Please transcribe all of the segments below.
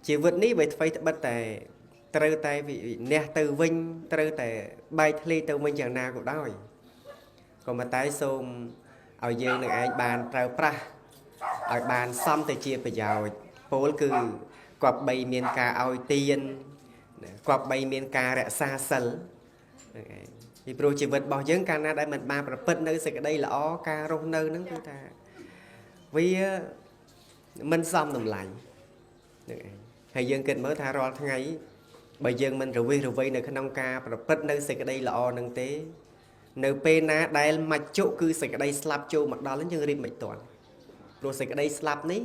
ជីវិតនេះវាថ្វីត្បិតតែត្រូវតែវិនះទៅវិញត្រូវតែបែកធ្លាយទៅវិញយ៉ាងណាក៏ដោយក៏ប៉ុន្តែសូមឲ្យយើងនឹងឯងបានប្រើប្រាស់ឲ្យបានសមទៅជាប្រយោជន៍ពោលគឺគប្បីមានការឲ្យទានគប្បីមានការរក្សាសិលហ្នឹងឯងពីព្រោះជីវិតរបស់យើងកាលណាដែលមិនបានប្រព្រឹត្តនៅសេចក្តីល្អការរស់នៅហ្នឹងគឺថាវាមិនសមតម្លៃហ្នឹងឯងហើយយើងគិតមើលថារាល់ថ្ងៃបើយើងមិនរវិះរវៃនៅក្នុងការប្រព្រឹត្តនៅសេចក្តីល្អនឹងទេនៅពេលណាដែលមច្ចុគឺសេចក្តីស្លាប់ចូលមកដល់យើងរៀបមិនទាន់ព្រោះសេចក្តីស្លាប់នេះ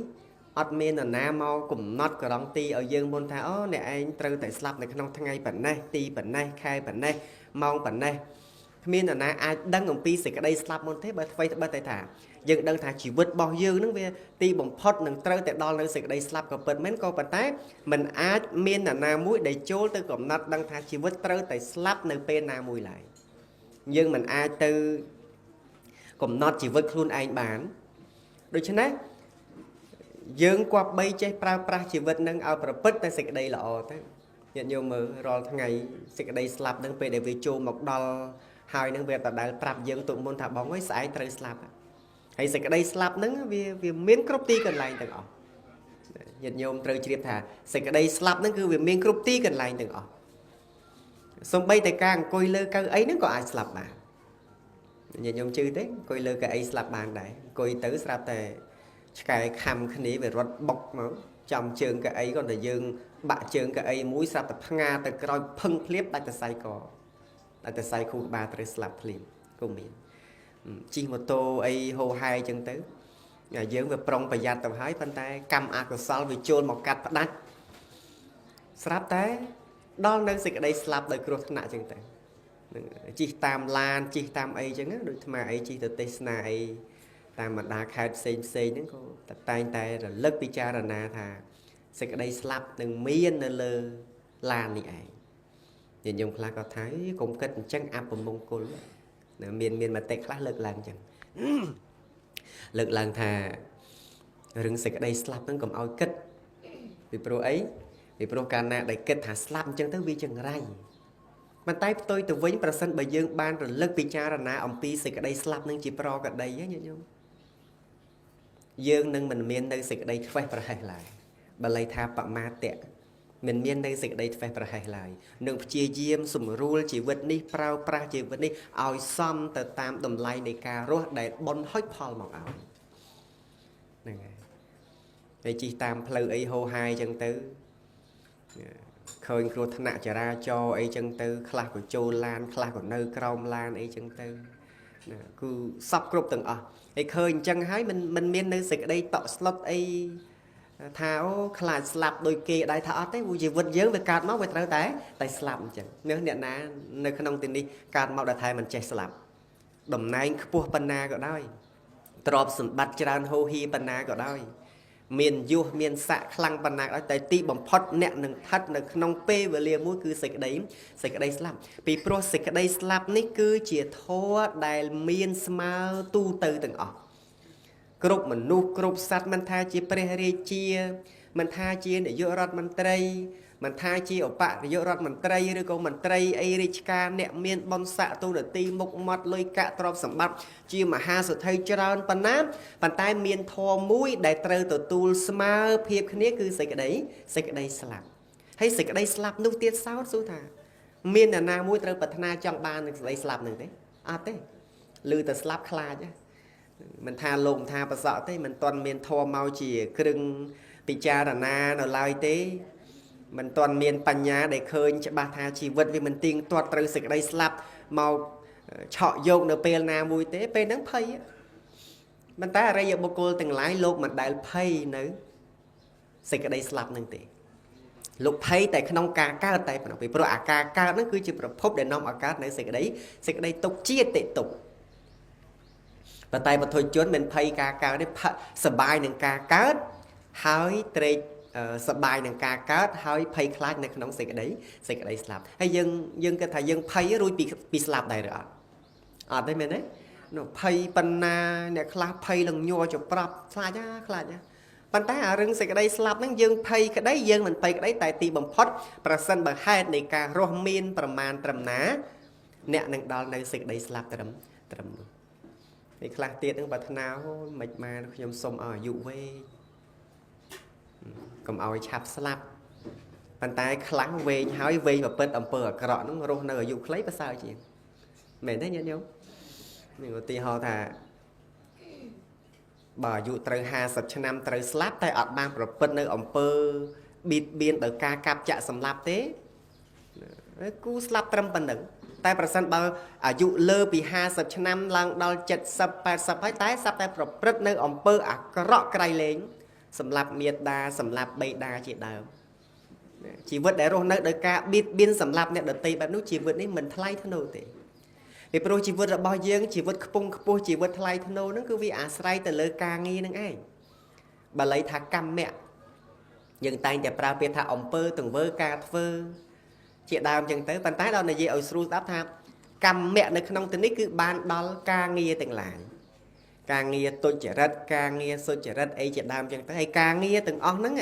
អត់មាននរណាមកកំណត់ការ៉ង់ទីឲ្យយើងមុនថាអូអ្នកឯងត្រូវតែស្លាប់នៅក្នុងថ្ងៃប៉ុណ្ណេះទីប៉ុណ្ណេះខែប៉ុណ្ណេះម៉ោងប៉ុណ្ណេះគ្មាននរណាអាចដឹងអំពីសេចក្តីស្លាប់មុនទេបើថ្វីត្បិតតែថាយើងដឹងថាជីវិតរបស់យើងនឹងវាទីបំផុតនឹងត្រូវតែដល់នៅសេចក្តីស្លាប់ក៏ពិតមែនក៏ប៉ុន្តែมันអាចមាននរណាមួយដែលចូលទៅកំណត់ដឹងថាជីវិតត្រូវតែស្លាប់នៅពេលណាមួយឡើយយើងមិនអាចទៅកំណត់ជីវិតខ្លួនឯងបានដូច្នេះយើងគប្បីចេះប្រើប្រាស់ជីវិតនឹងឲ្យប្រព្រឹត្តតែសេចក្តីល្អទៅញាតិញោមមើលរាល់ថ្ងៃសេចក្តីស្លាប់នឹងពេលដែលវាចូលមកដល់ហើយនឹងវាដដែលប្រាប់យើងទុកមុនថាបងអើយស្អែកត្រូវស្លាប់ហើយសេចក្តីស្លាប់នឹងវាមានគ្រប់ទីកន្លែងទាំងអស់ញាតិញោមត្រូវជ្រាបថាសេចក្តីស្លាប់នឹងគឺវាមានគ្រប់ទីកន្លែងទាំងអស់សូម្បីតែការអង្គុយលើកៅអីហ្នឹងក៏អាចស្លាប់បានញាតិញោមជឿទេអង្គុយលើកៅអីស្លាប់បានដែរអង្គុយទៅស្រាប់តែឆ្កែខំគ្នាវារត់បុកមកចំជើងកៅអីគាត់តែយើងបាក់ជើងកៅអីមួយស្រាប់តែផ្ងាទៅក្រោយភឹងភ្លាបដាច់សរសៃកដាច់សរសៃខួរក្បាលត្រូវស្លាប់ភ្លាមក៏មានជិះម៉ូតូអីហោហែអញ្ចឹងទៅយើងវាប្រុងប្រយ័ត្នទៅហើយប៉ុន្តែកម្មអកុសលវាចូលមកកាត់ផ្ដាច់ស្រាប់តែដល់នៅសេចក្តីស្លាប់ដោយគ្រោះថ្នាក់អញ្ចឹងទៅនឹងជិះតាមឡានជិះតាមអីអញ្ចឹងដូចអាត្មាអីជិះទៅទេសនាអីតាមបណ្ដាខេត្តផ្សេងផ្សេងហ្នឹងក៏តែងតែរលឹកពិចារណាថាសេចក្តីស្លាប់នឹងមាននៅលើឡាននេះឯងញាតិញោមខ្លះក៏ថាកុំគិតអញ្ចឹងអពមង្គលណាមានមតិខ្លះលើកឡើងអញ្ចឹងលើកឡើងថារឿងសេចក្តីស្លាប់ហ្នឹងកុំឲ្យគិតពីព្រោះអីពីព្រោះកាលណាដែលគិតថាស្លាប់អញ្ចឹងទៅវាចង្រៃប៉ុន្តែផ្ទុយទៅវិញប្រសិនបើយើងបានរលឹកពិចារណាអំពីសេចក្តីស្លាប់នឹងជាប្រកដីញាតិញោមយើងនឹងមិនមាននៅសេចក្តីធ្វេសប្រហែសឡើយបាលីថាបមាតៈមិនមាននៅសេចក្តីធ្វេសប្រហែសឡើយនឹងព្យាយាមសម្រួលជីវិតនេះប្រើប្រាស់ជីវិតនេះឲ្យសមទៅតាមតម្លៃនៃការរស់ដែលបុណ្យហុចផលមកឲ្យហ្នឹងហើយហើយជិះតាមផ្លូវអីហោហាយចឹងទៅឃើញគ្រោះថ្នាក់ចរាចរណ៍អីចឹងទៅខ្លះក៏ចូលឡានខ្លះក៏នៅក្រោមឡានអីចឹងទៅណាគឺសពគ្រប់ទាំងអស់ហើយឃើញអញ្ចឹងហើយមិនមាននៅសេចក្តីតក់ស្លុតអីថាអូខ្លាចស្លាប់ដូចគេដែរថាអត់ទេជីវិតយើងវាកើតមកវាត្រូវតែស្លាប់អញ្ចឹងនេះអ្នកណានៅក្នុងទីនេះកើតមកដែលថែមិនចេះស្លាប់តំណែងខ្ពស់ប៉ុណ្ណាក៏ដោយទ្រព្យសម្បត្តិច្រើនហូរហៀប៉ុណ្ណាក៏ដោយមានយុះមានស័កខ្លាំងប៉ុណ្ណាក៏ដោយតែទីបំផុតអ្នកនឹងស្ថិតនៅក្នុងពេលវេលាមួយគឺសេចក្តីស្លាប់ពីព្រោះសេចក្តីស្លាប់នេះគឺជាធម៌ដែលមានស្មើទូទៅទាំងអស់គ្រប់មនុស្សគ្រប់សត្វមិនថាជាព្រះរាជាមិនថាជានាយករដ្ឋមន្ត្រីមិនថាជាឧបនាយករដ្ឋមន្ត្រីឬក៏មន្ត្រីអីរាជការអ្នកមានបុណ្យស័ក្តិទូនាទីមុខមាត់លុយកាក់ទ្រព្យសម្បត្តិជាមហាសេដ្ឋីច្រើនប៉ុណ្ណាប៉ុន្តែមានធម៌មួយដែលត្រូវទទួលស្មើភាពគ្នាគឺសេចក្តីស្លាប់ហើយសេចក្តីស្លាប់នោះទៀតសោតសួរថាមានអ្នកណាមួយត្រូវប្រាថ្នាចង់បាននឹងសេចក្តីស្លាប់នឹងទេអត់ទេឮតែស្លាប់ខ្លាចមិនថាលោកមិនថាប្រសក់ទេមិនទាន់មានធម៌មកជាគ្រឿងពិចារណានៅឡើយទេមិនទាន់មានបញ្ញាដែលឃើញច្បាស់ថាជីវិតវាមិនទៀងទាត់ត្រូវសេចក្តីស្លាប់មកឆក់យកនៅពេលណាមួយទេពេលហ្នឹងភ័យប៉ុន្តែអរិយបុគ្គលទាំងឡាយលោកមិនដែលភ័យនៅសេចក្តីស្លាប់ហ្នឹងទេលោកភ័យតែក្នុងការកើតតែប៉ុណ្ណោះពីព្រោះអាការកើតហ្នឹងគឺជាប្រភពដែលនាំឲ្យកើតនៅសេចក្តីទុក្ខជាតិទុក្ខប៉ុន្តែបុថុជនមិនភ័យការកើតទេសប្បាយនឹងការកើតហើយត្រេកសប្បាយនឹងការកើតហើយភ័យខ្លាចនៅក្នុងសេចក្តីស្លាប់ហើយយើងគិតថាយើងភ័យរួចពីស្លាប់ដែរឬអត់អត់ទេមែនទេនោះភ័យប៉ុណ្ណាអ្នកខ្លះភ័យនឹងញ័រចប្រាប់ខ្លាចណាខ្លាចណា ប៉ុន្តែអារឿងសេចក្តីស្លាប់ហ្នឹងយើងភ័យក្តីយើងមិនភ័យក្តីតែទីបំផុតប្រសិនបើហេតុនៃការរស់មានប្រមាណត្រឹមណាអ្នកនឹងដល់នៅសេចក្តីស្លាប់ត្រឹមនោះនេះខ្លះទៀតហ្នឹងប្រាថ្នាអូយមិនបានខ្ញុំសុំឲ្យអាយុវែងកុំឲ្យឆាប់ស្លាប់ប៉ុន្តែខ្លះវែងហើយវែងប្រព្រឹត្តអំពើអាក្រក់ហ្នឹងរស់នៅអាយុខ្លីប្រសើរជាងមែនទេញាតិញោមនេះឧទាហរណ៍ថាបើអាយុត្រូវ50ឆ្នាំត្រូវស្លាប់តែអត់បានប្រព្រឹត្តនៅអំពើបៀតបៀនដោយការកាប់ចាក់សម្លាប់ទេគូស្លាប់ត្រឹមប៉ុណ្្នឹងតែប្រសិនបើអាយុលើពី50ឆ្នាំឡើងដល់70 80ហើយតែស្រាប់តែប្រព្រឹត្តនៅអំពើអាក្រក់ក្រៃលែងសម្លាប់មាតាសម្លាប់បិតាជាដើមជីវិតដែលរស់នៅដោយការបៀតបៀនសម្លាប់អ្នកដទៃបែបនោះជីវិតនេះមិនថ្លៃថ្នូរទេពីព្រោះជីវិតរបស់យើងជីវិតខ្ពង់ខ្ពស់ជីវិតថ្លៃថ្នូរហ្នឹងគឺវាអាស្រ័យទៅលើការងារហ្នឹងឯងបាលីថាកម្មៈយើងតែងតែប្រើពាក្យថាអំពើទង្វើការធ្វើជាដើមចឹងទៅប៉ុន្តែដល់និយាយឲ្យស្រួលស្ដាប់ថាកម្មៈនៅក្នុងទីនេះគឺបានដល់ការងារទាំងឡាយការងារទុច្ចរិតការងារសុចរិតអីជាដើមចឹងទៅហើយការងារទាំងអស់ហ្នឹង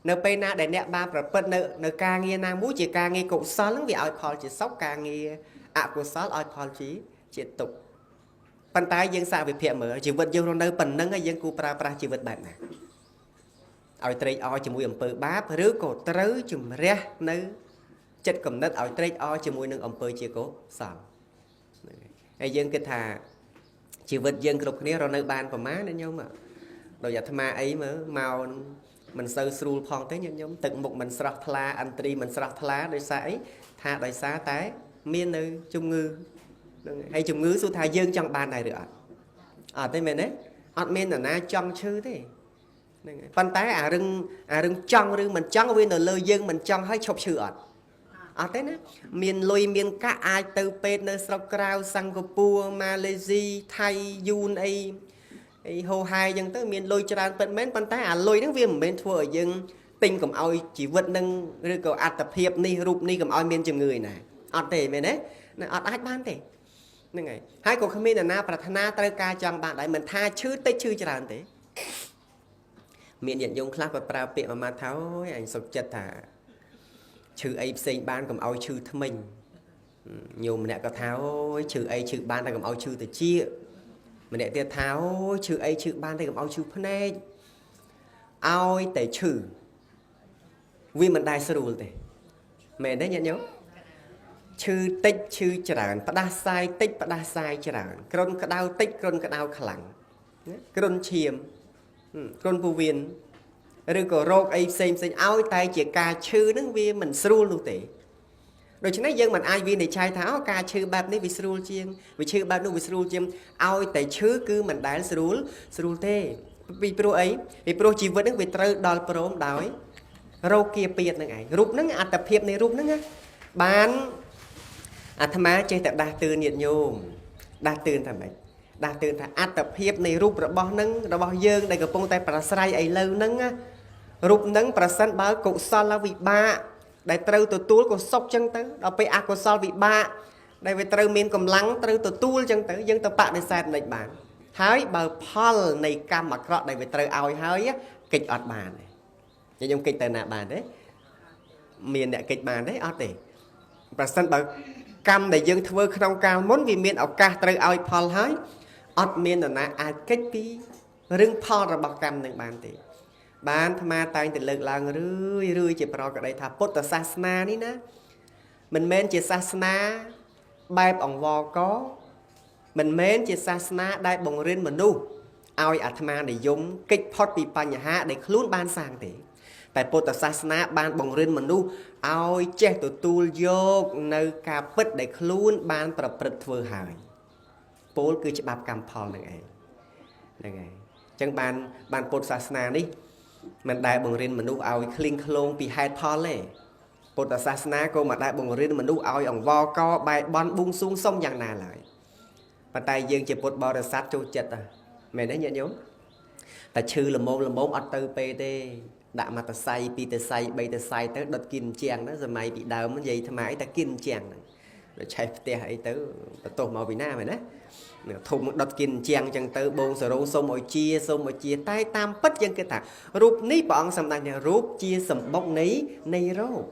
នៅពេលណាដែលអ្នកបានប្រព្រឹត្តនៅការងារណាមួយជាការងារកុសលហ្នឹងវាឲ្យផលជាសុខការងារអកុសលឲ្យផលជាទុក្ខប៉ុន្តែយើងសាកវិភាគមើលជីវិតយើងរស់នៅប៉ុណ្ណឹងហើយយើងគួរប្រើប្រាស់ជីវិតបែបណាឲ្យត្រេកអរជាមួយអំពើបាបឬក៏ត្រូវជំរះនៅចិត្តគំនិតឲ្យត្រេកអរជាមួយនឹងអំពើជាកុសលហើយយើងគិតថាជីវិតយើងគ្រប់គ្នារស់នៅបានប្រមាណណាញោមដោយអាត្មាអីមើលមកមិនសូវស្រួលផងទេញាតិញោមទឹកមុខមិនស្រស់ថ្លាអន្ត្រីមិនស្រស់ថ្លាដោយសារអីថាដោយសារតែមាននៅជំងឺហ្នឹងហើយជំងឺសួរថាយើងចង់បានដែរឬអត់អត់ទេមែនទេអត់មាននរណាចង់ឈឺទេហ្នឹងហើយប៉ុន្តែអារឿងចង់ឬមិនចង់វានៅលើយើងមិនចង់ឲ្យឈប់ឈឺអត់អត់ទេណាមានលុយមានកាក់អាចទៅពេទ្យនៅស្រុកក្រៅសិង្ហបុរីម៉ាឡេស៊ីថៃយួនអីហូហែអញ្ចឹងទៅមានលុយច្រើនពិតមែនប៉ុន្តែអាលុយហ្នឹងវាមិនមែនធ្វើឲ្យយើងទិញកុំឲ្យជីវិតនឹងឬក៏អត្តភាពនេះរូបនេះកុំឲ្យមានជំងឺឯណាអត់ទេមែនទេអត់អាចបានទេហ្នឹងហើយហើយក៏គ្មានអ្នកណាប្រាថ្នាត្រូវការចង់បានដែរមិនថាឈឺតិចឈឺច្រើនទេមានញាតិញោមខ្លះគាត់ប្រើពាក្យមួយម៉ាត់ថាអូយអញសុខចិត្តថាឈឺអីផ្សេងបានកុំឲ្យឈឺថ្មិញញោមម្នាក់ក៏ថាអូយឈឺអីឈឺបានតែកុំឲ្យឈឺត្រចៀកម្នាក់ទៀតថាអូយឈឺអីឈឺបានតែកុំឲ្យឈឺភ្នែកឲ្យតែឈឺវាមិនដែលស្រួលទេមែនទេញាតិញោមឈឺតិចឈឺច្រើនផ្ដាសាយតិចផ្ដាសាយច្រើនគ្រុនក្តៅតិចគ្រុនក្តៅខ្លាំងគ្រុនឈាមគ្រុនពោះវៀនឬក៏រោគអីផ្សេងផ្សេងឲ្យតែជាការឈឺនឹងវាមិនស្រួលនោះទេដូច្នេះយើងមិនអាចវិនិច្ឆ័យថាអូការឈឺបែបនេះវាស្រួលជាងវាឈឺបែបនោះវាស្រួលជាងឲ្យតែឈឺគឺមិនដែលស្រួលទេពីព្រោះអីពីព្រោះជីវិតនឹងវាត្រូវដល់ព្រមដោយរោគាពៀតនឹងឯងរូបនឹងអត្តភាពនៃរូបនឹងបានអាត្មាចេះតែដាស់តឿនញាតិញោមដាស់តឿនថាម៉េចដាស់តឿនថាអត្តភាពនៃរូបរបស់នឹងរបស់យើងដែលកំពុងតែប្រស្រ័យឥឡូវហ្នឹងរូបនឹងប្រសិនបើកុសលវិបាកដែលត្រូវទទួលក៏សុខចឹងទៅដល់ពេលអកុសលវិបាកដែលវាត្រូវមានកម្លាំងត្រូវទទួលចឹងទៅយើងទៅបដិសេធមិនបានហើយបើផលនៃកម្មអាក្រក់ដែលវាត្រូវឲ្យហើយកិច្ចអត់បានទេខ្ញុំកិច្ចទៅណាបានទេមានអ្នកកិច្ចបានទេអត់ទេប្រសិនបើកម្មដែលយើងធ្វើក្នុងកាលមុនវាមានឱកាសត្រូវឲ្យផលហើយអត់មាននរណាអាចកិច្ចពីរឿងផលរបស់កម្មនឹងបានទេបានអាត្មាតែងតែលើកឡើងរឿយៗជាប្រកដីថាពុទ្ធសាសនានេះណាមិនមែនជាសាសនាបែបអង្វរកមិនមែនជាសាសនាដែលបង្រៀនមនុស្សឲ្យអាត្មានិយមគេចផុតពីបញ្ហាដែលខ្លួនបានសាងទេតែពុទ្ធសាសនាបានបង្រៀនមនុស្សឲ្យចេះទទួលយកនៅការពិតដែលខ្លួនបានប្រព្រឹត្តធ្វើហើយពោលគឺច្បាប់កម្មផលនឹងឯងហ្នឹងហើយអញ្ចឹងបានពុទ្ធសាសនានេះមិនដែលបង្រៀនមនុស្សឲ្យឃ្លៀងឃ្លោងពីហេតុផលទេពុទ្ធសាសនាក៏មិនដែលបង្រៀនមនុស្សឲ្យអង្វរកបែបន់បួងសួងសុំយ៉ាងណាឡើយប៉ុន្តែយើងជាពុទ្ធបរិស័ទចូលចិត្តមែនទេញាតិញោមតែឈឺល្មមអត់ទៅពេលទេដាក់មកតសៃពីរតសៃបីតសៃទៅដុតគិនជាងហ្នឹងសម័យពីដើមនិយាយថ្មអីតែគិនជាងហ្នឹង ឆេះផ្ទះអីទៅបន្ទោសមកពីណាមែនណាធំដុតគិនជាងចឹងទៅបងសរោសុំឲ្យជាសុំឲ្យជាតែតាមពិតយើងគិតថារូបនេះព្រះអង្គសម្ដែងថារូបជាសម្បុកនៃរោគ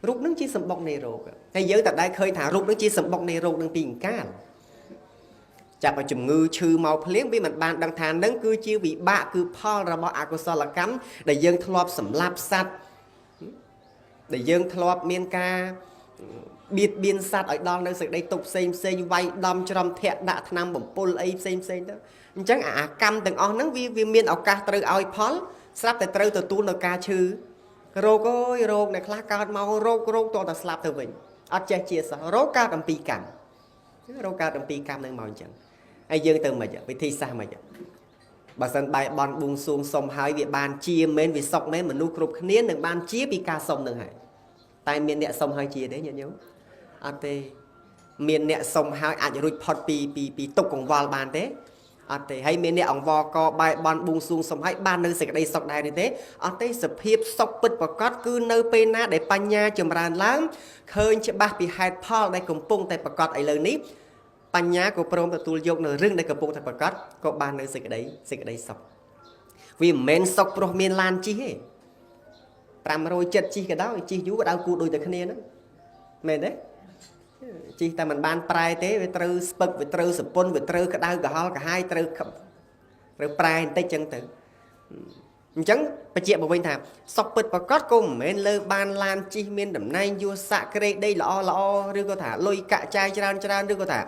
រូបនឹងជាសម្បុកនៃរោគហើយយើងតែដែរឃើញថារូបនឹងជាសម្បុកនៃរោគនឹងពីអង្កាលចាប់ឲ្យជំងឺឈឺមកភ្លាមវាមិនបានដឹងថានឹងគឺជាវិបាកគឺផលរបស់អកុសលកម្មដែលយើងធ្លាប់សម្លាប់សត្វដែលយើងធ្លាប់មានការបៀតបៀនសត្វឲ្យដល់នៅសេចក្តីទុកផ្សេងផ្សេងវាយដំច្រំធាក់ដាក់ថ្នាំបំពុលអីផ្សេងផ្សេងទៅអញ្ចឹងអាកម្មទាំងអស់ហ្នឹងវាមានឱកាសត្រូវឲ្យផលស្រាប់តែត្រូវទទួលនៅការឈឺរោគអើយរោគអ្នកខ្លះកើតមករោគរោគតតែស្លាប់ទៅវិញអត់ចេះជាសោះរោគកើតអំពីកម្មរោគកើតអំពីកម្មនឹងមកអញ្ចឹងហើយយើងទៅមិនវិធីសាស្ត្រមិនបើសិនបាយបន់បួងសួងសុំហើយវាបានជាមែនវាសុកមែនមនុស្សគ្រប់គ្នានឹងបានជាពីការសុំនឹងហើយតែមានអ្នកសុំហើយជាទេញាតិញោមអត់ទេមានអ្នកសុំហើយអាចរួចផុតពីទុកកង្វល់បានទេអត់ទេហើយមានអ្នកអង្វរកបាយបន់បួងសួងសុំហើយបាននៅសេចក្តីសុខដែរទេអត់ទេសភាពសុខពិតប្រាកដគឺនៅពេលណាដែលបញ្ញាចម្រើនឡើងឃើញច្បាស់ពីហេតុផលដែលកំពុងតែប្រកបឥឡូវនេះបញ្ញាក៏ព្រមទទួលយកនៅរឿងដែលកំពុងតែប្រកបក៏បាននៅសេចក្តីសុខវាមិនមែនសុខព្រោះមានឡានជិះទេ570ជិះក៏ដោយជិះយូរក៏ដោយគូដូចតែគ្នាហ្នឹងមែនទេជិះតែមិនបានប្រែទេវាត្រូវស្ពឹកវាត្រូវសពុនវាត្រូវក្តៅក្រហល់ក្រហាយត្រូវប្រែបន្តិចចឹងទៅអញ្ចឹងបញ្ជាក់មកវិញថាសុខពិតប្រកបក៏មិនមែនលើបានឡានជិះមានតំណែងយសស័កក្រេដីល្អល្អឬក៏ថាលុយកាក់ចាយច្រើនច្រើនឬក៏ថា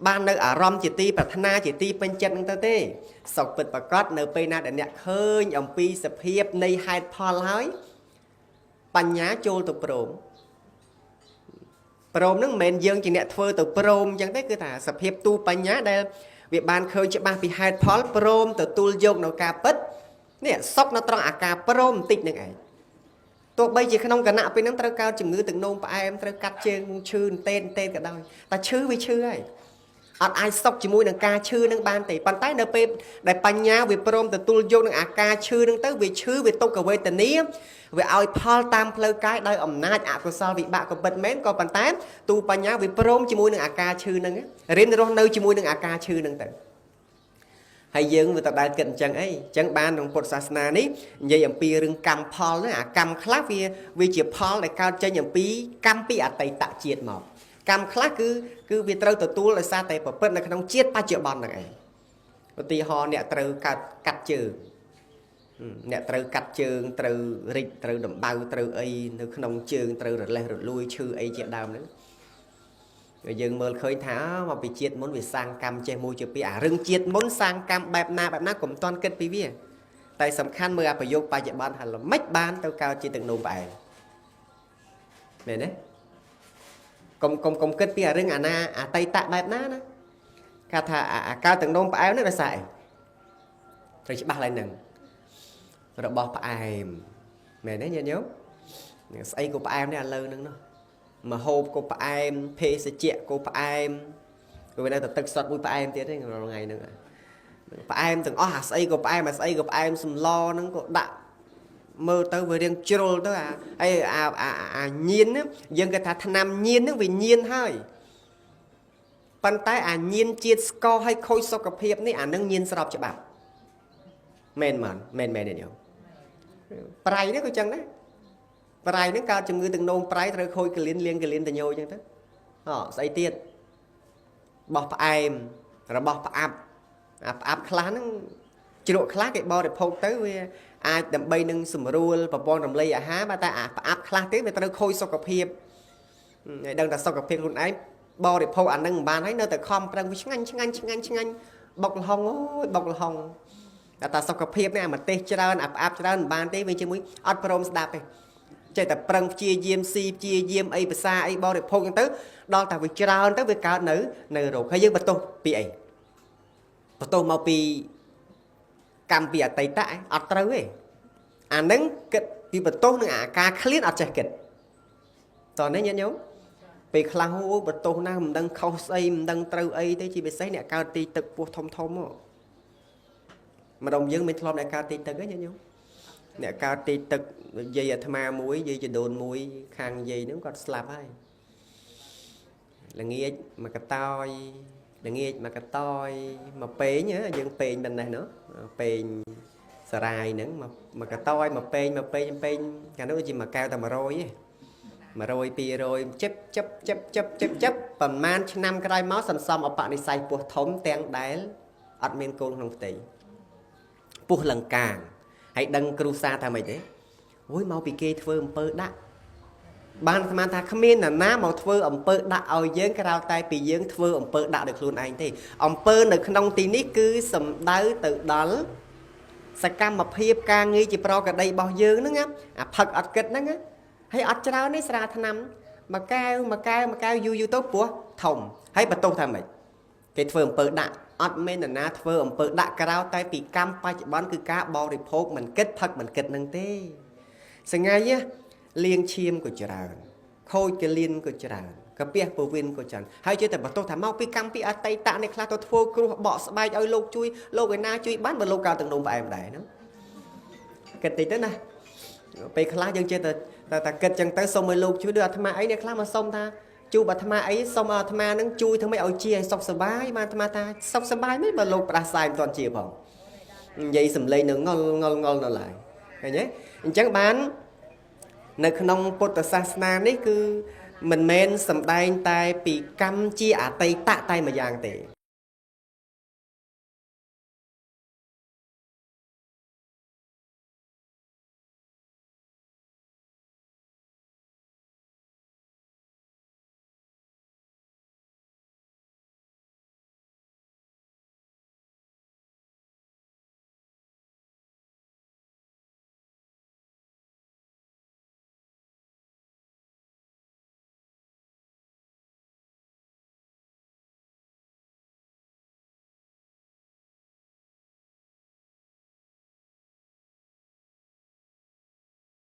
បាននៅអារម្មណ៍ជាទីប្រាថ្នាជាទីពេញចិត្តហ្នឹងទៅទេសុខពិតប្រកបនៅពេលណាដែលអ្នកឃើញអំពីសភាពនៃហេតុផលហើយបញ្ញាចូលទៅព្រមព្រមហ្នឹងមិនមែនយើងជាអ្នកធ្វើទៅព្រមអញ្ចឹងទេគឺថាសភាពទូបញ្ញាដែលវាបានឃើញច្បាស់ពីហេតុផលព្រមទទួលយកនៅការពិតនេះសុខនៅត្រង់អាការព្រមបន្តិចហ្នឹងឯងទោះបីជាក្នុងគណៈពេលហ្នឹងត្រូវកើតជំងឺទឹកនោមផ្អែមត្រូវកាត់ជើងឈឺអន្ទេនក៏ដោយតែឈឺវាឈឺហើយអត់អាចសុខជាមួយនឹងការឈឺនឹងបានទេប៉ុន្តែនៅពេលដែលបញ្ញាវាព្រមទទួលយកនឹងអាការឈឺនឹងទៅវាឈឺវាទុក្ខវេទនាវាឲ្យផលតាមផ្លូវកាយដោយអំណាចអកុសលវិបាកក៏ពិតមែនក៏ប៉ុន្តែទូបញ្ញាវាព្រមជាមួយនឹងអាការឈឺនឹងរៀនរស់នៅជាមួយនឹងអាការឈឺនឹងទៅហើយយើងវាតដែលគិតអញ្ចឹងអីអញ្ចឹងបានក្នុងពុទ្ធសាសនានេះនិយាយអំពីរឿងកម្មផលហ្នឹងអាកម្មខ្លះវាជាផលដែលកើតចេញអំពីកម្មពីអតីតជាតិមកកម្មខ្លះគឺវាត្រូវទទួលដោយសារតែប្រព្រឹត្តនៅក្នុងជាតិបច្ចុប្បន្នហ្នឹងឯងឧទាហរណ៍អ្នកត្រូវកាត់ជើងអ្នកត្រូវកាត់ជើងត្រូវរិចត្រូវដំបៅត្រូវអីនៅក្នុងជើងត្រូវរលេះរលួយឈឺអីជាដើមហ្នឹងយើងមើលឃើញថាមកពីជាតិមុនវាសាងកម្មចេះមួយជាពីរអារឿងជាតិមុនសាងកម្មបែបណាបែបណាកុំតន់គិតពីវាតែសំខាន់មើលអាប្រយោគបច្ចុប្បន្នថាល្មិចបានទៅកើតជាទឹកនោមផ្អែមមែនទេកុំគិតពីអារឿងអាណាអតីតបែបណាណាគេថាអាកើតទឹកនោមផ្អែមនេះដោយសារអីត្រូវច្បាស់ឡើងហ្នឹងរបស់ផ្អែមមែនទេញាតិញោមស្អីក៏ផ្អែមដែរឥឡូវហ្នឹងនោះមហូបក៏ផ្អែមភេសជ្ជៈក៏ផ្អែមវានៅតែទឹកសុទ្ធមួយផ្អែមទៀតទេរាល់ថ្ងៃហ្នឹងផ្អែមទាំងអស់អាស្អីក៏ផ្អែមអាស្អីក៏ផ្អែមសម្លហ្នឹងក៏ដាក់មើលទៅវារៀងជ្រុលទៅអាញៀនយើងគេថាថ្នាំញៀនហ្នឹងវាញៀនហើយប៉ុន្តែអាញៀនជាតិស្ករឲ្យខូចសុខភាពនេះអានឹងញៀនស្របច្បាប់មែនមែនមែនទេញោមប្រៃនេះក៏ចឹងដែរប្រៃហ្នឹងកើតជំងឺទឹកនោមប្រៃត្រូវខូចកលៀនលាងកលៀនតញោចឹងទៅអស្អីទៀតបោះផ្អែមរបស់ផ្អាប់អាផ្អាប់ខ្លះហ្នឹងជ្រក់ខ្លះគេបរិភោគទៅវាអាចដើម្បីនឹងសម្រួលប្រព័ន្ធរំលាយអាហារបាទតែអាផ្អាប់ខ្លះទេវាត្រូវខូចសុខភាពហើយដឹងតែសុខភាពខ្លួនឯងបរិភោគអានឹងមិនបានហើយនៅតែខំប្រឹងវាឆ្ងាញ់ឆ្ងាញ់ឆ្ងាញ់ឆ្ងាញ់បុកលហុងអូយបុកលហុងតែសុខភាពនេះអាម្ទេសច្រើនអាផ្អាប់ច្រើនមិនបានទេវាជាមួយអត់ព្រមស្ដាប់ទេចេះតែប្រឹងព្យាយាមស៊ីព្យាយាមអីភាសាអីបរិភោគហ្នឹងទៅដល់តែវាច្រើនទៅវាកើតនៅរោគហើយយើងបន្ទោសពីអីបន្ទោសមកពីកម្មពីអតីតអត់ត្រូវទេអាហ្នឹងគិតពីបន្ទោសនឹងអាការឃ្លានអត់ចេះគិតតោះនេះញាតិញោមពេលខ្លះអូបន្ទោសណាស់មិនដឹងខុសស្អីមិនដឹងត្រូវអីទេជាពិសេសអ្នកកើតទីទឹកពោះធំធំម្ដុំយើងមិនធ្លាប់អ្នកកើតទីទឹកទេញាតិញោមអ្នកកើតទីទឹកយាយអាត្មាមួយយាយចដូនមួយខាងយាយហ្នឹងគាត់ស្លាប់ហើយ ល្ងាចមួយកតោយល្ងាចមួយកតោយមកពេងយើងពេងប៉ុណ្ណេះណោះពេងសារាយហ្នឹងមកកតោយមកពេងមកពេងពេងកាលនោះជាមួយកែវតែ100ទេ100 200ជិបជិបជិបជិបជិបជិបប្រហែលឆ្នាំក្រោយមកសន្សំអបនិស្ស័យពោះធំទាំងដែលអត់មានកូនក្នុងផ្ទៃពោះលង្កាងហើយដឹងគ្រូសាថាម៉េចទេអូយមកពីគេធ្វើអំពើដាក់បានស្មានថាគ្មាននរណាមកធ្វើអំពើដាក់ឲ្យយើងក្រៅតែពីយើងធ្វើអំពើដាក់ដោយខ្លួនឯងទេអំពើនៅក្នុងទីនេះគឺសំដៅទៅដល់សកម្មភាពការងារជាប្រកដីរបស់យើងហ្នឹងអាផឹកអត់គិតហ្នឹងហើយអត់ច្រើនទេស្រាថ្នាំមួយកែវមួយកែវមួយកែវយូរយូរទៅពោះធំហើយបន្ទោសថាម៉េចគេធ្វើអំពើដាក់អត់មាននរណាធ្វើអំពើដាក់ក្រៅតែពីកម្មបច្ចុប្បន្នគឺការបរិភោគមិនគិតផឹកមិនគិតនឹងទេសងៃលៀងឈាមក៏ច្រើនខូចកលៀនក៏ច្រើនកាពះពវិនក៏ច្រើនហើយចេះតែបន្ទោសថាមកពីកម្មពីអតីតនេះខ្លះទៅធ្វើគ្រោះបកស្បែកឲ្យលោកជួយលោកឯណាជួយបានបើលោកកើតទាំងនំផ្អែមដែរហ្នឹងគិតតិចទៅណាពេលខ្លះយើងចេះតែតែគិតចឹងទៅសុំឲ្យលោកជួយដូចអាត្មាអីនេះខ្លះមកសុំថាជួបអាត្មាអីសុំឲ្យអាត្មានឹងជួយធ្វើម៉េចឲ្យជាឲ្យសុខសប្បាយបានអាត្មាថាសុខសប្បាយមិនបើលោកផ្ដាសាយមិនទាន់ជាផងនិយាយសំឡេងនៅងល់ងល់ងល់នៅឡើយឃើញទេអញ្ចឹងបាននៅក្នុងពុទ្ធសាសនានេះគឺមិនមែនសំដែងតែពីកម្មជាអតីតតែមួយយ៉ាងទេ